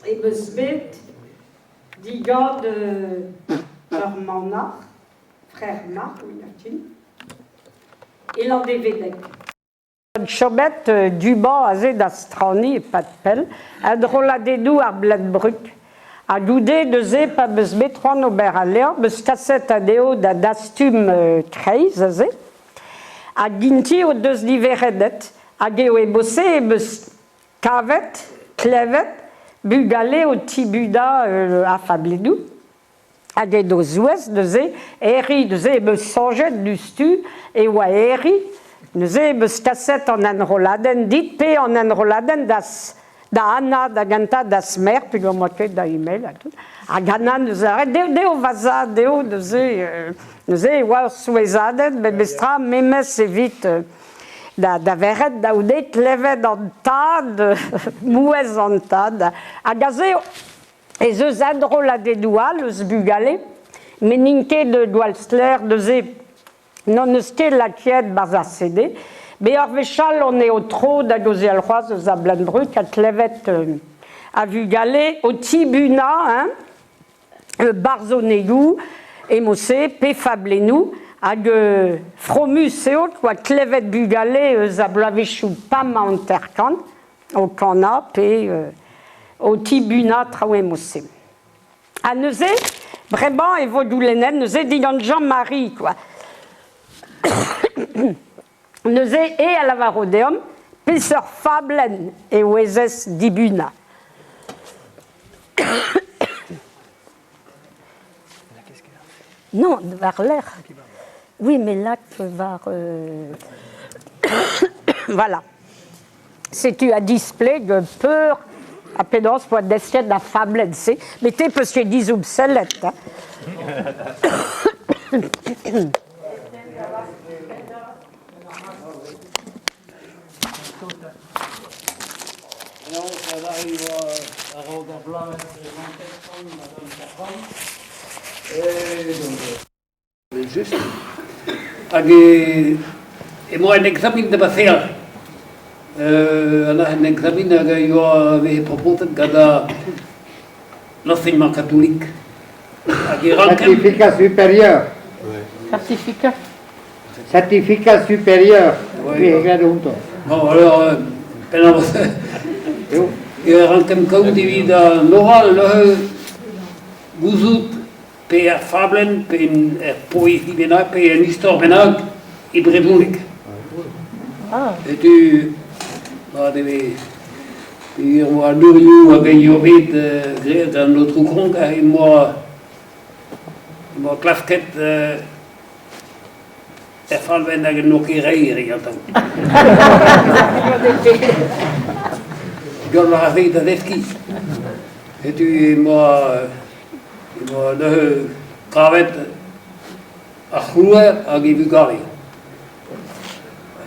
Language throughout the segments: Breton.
Em eus bet digant ur manac'h, Frère Marc Ouinatin, e Landevenneg. Chomet du-mañ aze da straniñ e-pad pell, enrolladennoù ar Bleun-Brug. Ha goude neuze pa 'm eus bet c'hoant ober al levr, 'm eus kaset anezho da dastum kreiz aze. Hag int-i o deus niverennet. Hag eo e-mod-se em eus kavet, klevet, bugale o tibunañ ar fablennoù. Hag en o zouez neuze, Herri, neuze em eus soñjet diouzhtu e oa Herri, neuze em eus kaset an enrolladenn dit pe an enrolladenn d'az da Anna da gentañ d'az merc'h peogwir 'moa ket da email ha tout. Hag Anna neuze a deo, deo va zad, deo neuze, neuze e oa ur souezhadenn memestra memes evit da, da verc'hed da goude klevet an tad, mouezh an tad. Hag aze ez eus enrolladennoù all eus bugale, met n'int ket gwall sklaer neuze n'hon eus ket lakaet 'barzh ar CD. Met ur wech all on eo tro da gaozeal c'hoazh eus a Bleun-Brug ha klevet a vugale o tibunañ hein, barzhonegoù emo-se pe fablennoù hag fromus eo kwa klevet bugale eus a bloavezhioù 55 o kanañ pe o tibunañ traoù emo-se. Ha neuze, bremañ e vo goulennet neuze digant Jean-Marie quoi. Neuze e a lavaro deomp peseurt fablenn e ouezez dibunañ. Non, war-lerc'h. Oui, mais là, war... voilà. Setu a displeg peur ha penaos poa desket ar fablenn-se. Met te peus ket dizoubsellet. Hein. Just. Hag e, emañ en examen da baseal. Euh, en examen hag a yoa veze proposet gant l'enseignement catholique. Hag e ranken... Certificat supérieur. Certificat. Certificat supérieur. Oui. Bon, alors, euh, penaos... E ranken kaout evit an oral neuze gouzout pe er fablenn, pe er poezi bennak, pe en istor bennak e brezhoneg. Ah. Setu, mat e vez peogwir oa leurioù hag a yoa bet graet an aotrou Kronk aze em boa em boa klasket er falvenn hag en okereier gantañ. Gant a ra da deskiñ. Setu em boa Emañ neuze kavet ar c'hrouer hag e vugale.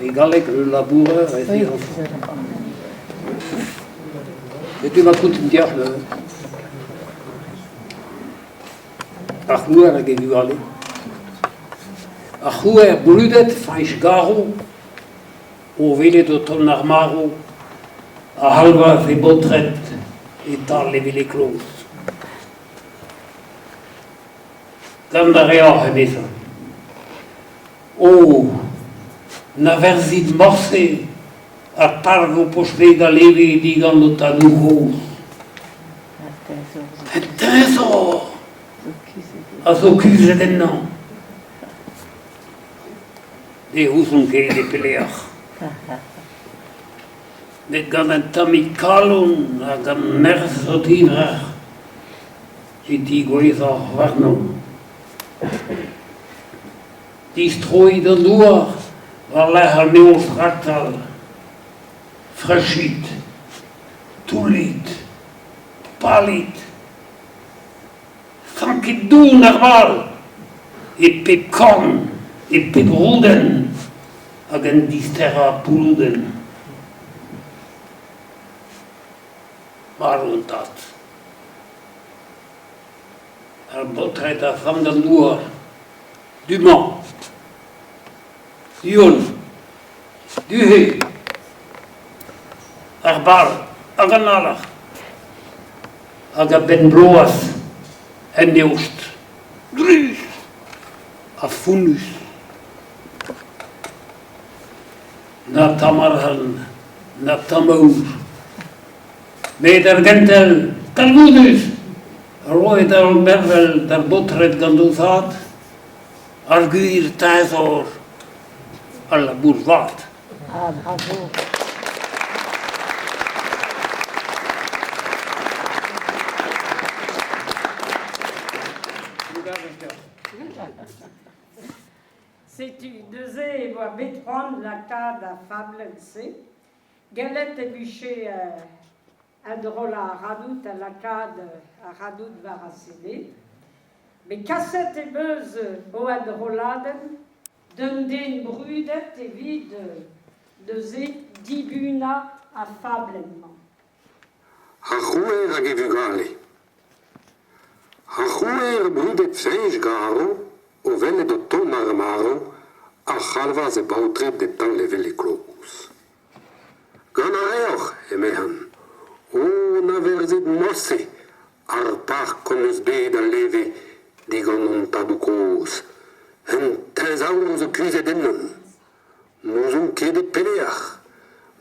E galleg, le laboureur et ses enfants. Setu ma kontin deoc'h neuze. Ar c'hrouer hag e vugale. Ar c'hrouer brudet Fañch Garv o welet o tont ar marv a c'halvas e baotred e-tal e wele-kloz. Gant a reoc'h, emezañ. O, na verzhit morse ar park ho poch bet a leve digant ho tadoù-kozh. Un teñzor a zo kuzhet ennañ. Ne ouzon ket e pelec'h. Met gant un tammig kalon ha gant nerzh o divrec'h e tigouezoc'h warnon. Distroit an douar war-lerc'h an eost raktal. Frechit, toullit, palit. Sankit doun ar vall e pep korn, e pep roudenn hag en disterañ pouloudenn. Marv an tad. Ar baotred a vank an douar. Du-mañ. Du-hont. Du-he. Ar bal hag an alar. Hag a-benn bloaz en eost druz ha fonnus. Na tamm arc'hant, na tamm aour. Met ar gentel talvoudus roet ar mervel d'ar baotred gant o zad, ar gwir teñzor al labour vat. Ah, bravo. Setu neuze e oa bet c'hoant lakaat ar fablenn-se. Gallet e vije enrollañ ar radout ha lakaat ar radout war ar CD. Met kaset em eus o enrolladenn d'un den brudet evit neuze dibunañ ar fablenn-mañ. Ar c'houer hag e vugale. Ar c'houer brudet Fañch Garv o welet o tont ar marv a c'halvas e baotred e-tal e wele kloz. Gant a reoc'h, emezhan, o na verzit morse ar park hon eus bet a leve digant hon tadoù-kozh. Un teñzor zo kuzhet ennon. N'ouzon ket e pelec'h.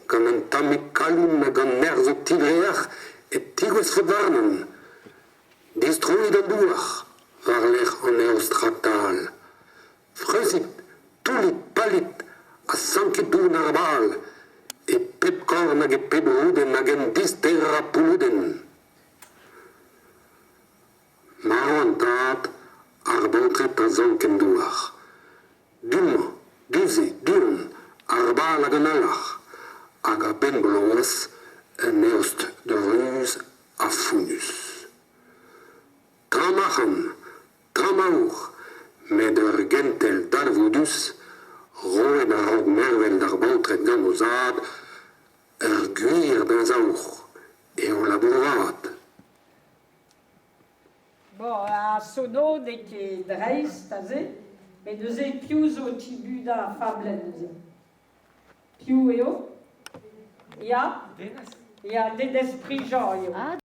Gant un tammig kalon ha gant nerzh ho tivrec'h e tigouezfot warnon. Distroit d'an douar, war-lerc'h an eost raktal. Freuzit, toullit, palit ha sankit doun ar bal, e pep korn hag e pep roudenn hag en disterañ pouloudenn. Marv an tad, ar baotred a sank en douar. Du-mañ, du-se, du-hont, ar bal hag an alar, hag a-benn bloaz un eost druz ha fonnus. Tra marc'hant, tra maour, met ur gentel dalvoudus roet a-raok mervel d'ar baotred gant o zad, ur gwir deñzaour eo labourvat. Bon, ar sono n'eo ket dreist aze, met neuze piv zo o tibunañ ar fablenn neuze? Piv eo? Ya? Ya, Denez Prigent eo. Ah.